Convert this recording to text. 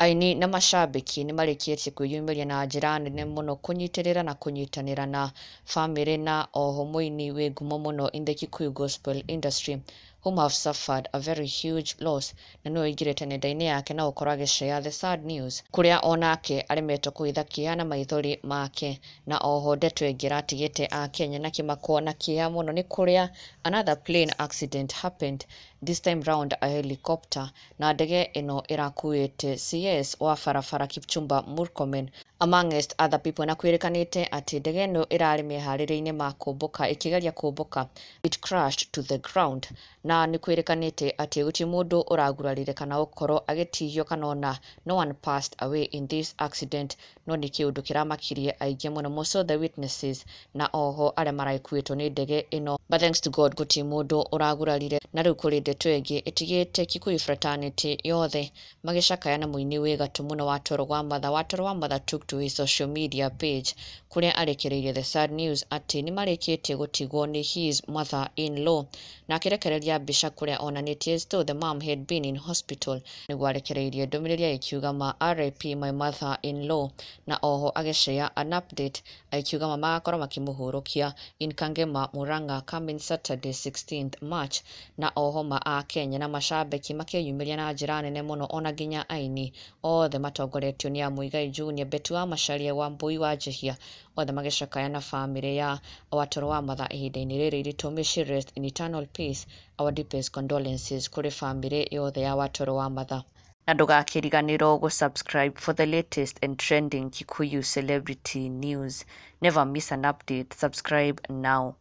Aini na macambĩki nĩ marĩkĩtie kwĩyumĩria na njĩra nene mũno kũnyitĩrĩra na kũnyitanĩra na bamĩrĩ na oho mũini wĩ ngumo mũno in the Kikuyu gospel industry, whom have suffered a very huge loss, na nĩwe ũingĩrĩte nenda-inĩ yake na gũkorwo agĩshare the sad news, kũrĩa onake aremetwo kũhitha kĩeha na maithori make. Na oho ndeto ĩngĩ ĩratigĩte akenya na kĩmako na kĩeha mũno nĩ kũrĩa another plane accident happened, this time round a helicopter, na ndege ĩno ĩrakuĩte CS wa barabara Kipchumba Murkomen amongst other people. Na kwĩrĩkanĩte atĩ ndege ĩno ĩrarĩ meharĩria-inĩ ma kũmbũka, ĩkĩgeria kũmbũka, it crashed to the ground. Na nĩ kwĩrĩkanĩte atĩ gũtirĩ mũndũ ũragurarire kana gũkorwo agĩtihio kana ona no one passed away in this accident, no nĩ kĩũndũ kĩramakirie aingĩ mũno, most of the witnesses na oho arĩa maragĩkuĩtwo nĩ ndege ĩno. But thanks to God, gũtirĩ mũndũ ũragurarire. Na rĩu kũrĩ ndeto ĩngĩ ĩtigĩte Kikuyu fraternity yothe magĩcakaya na mũini wĩ gatũ mũno Watoro wa Matha. Watoro wa Matha took to his social media page, kũrĩa arekereirie the sad news atĩ nĩ marĩkĩtie gũtigwo nĩ his mother in law, na akĩrekereria mbica kũrĩa onanĩtie as though the mom had been in hospital, nĩguo arekereirie ndũmĩrĩri ĩkiuga ma "RIP my mother in law", na oho agĩshare an update akiuga ma magakorwo makĩmũhũrũkia in Kangema, Murang'a, coming Saturday 16th March. Na oho ma akenya na macambĩki makĩyumĩria na njĩra nene mũno, ona nginya aini othe matongoretio nĩ Muigai Junior, Betty wa Macharia, Wambui wa Njihia, othe magĩcakaya na bamĩrĩ ya Watoro wa Matha ihinda-inĩ rĩrĩ iritũ. May she rest in eternal peace. Our deepest condolences kũrĩ bamĩrĩ yothe ya Watoro wa Matha. Na ndũgakĩriganĩrwo gũ-subscribe for the latest and trending Kikuyu celebrity news. Never miss an update. Subscribe now.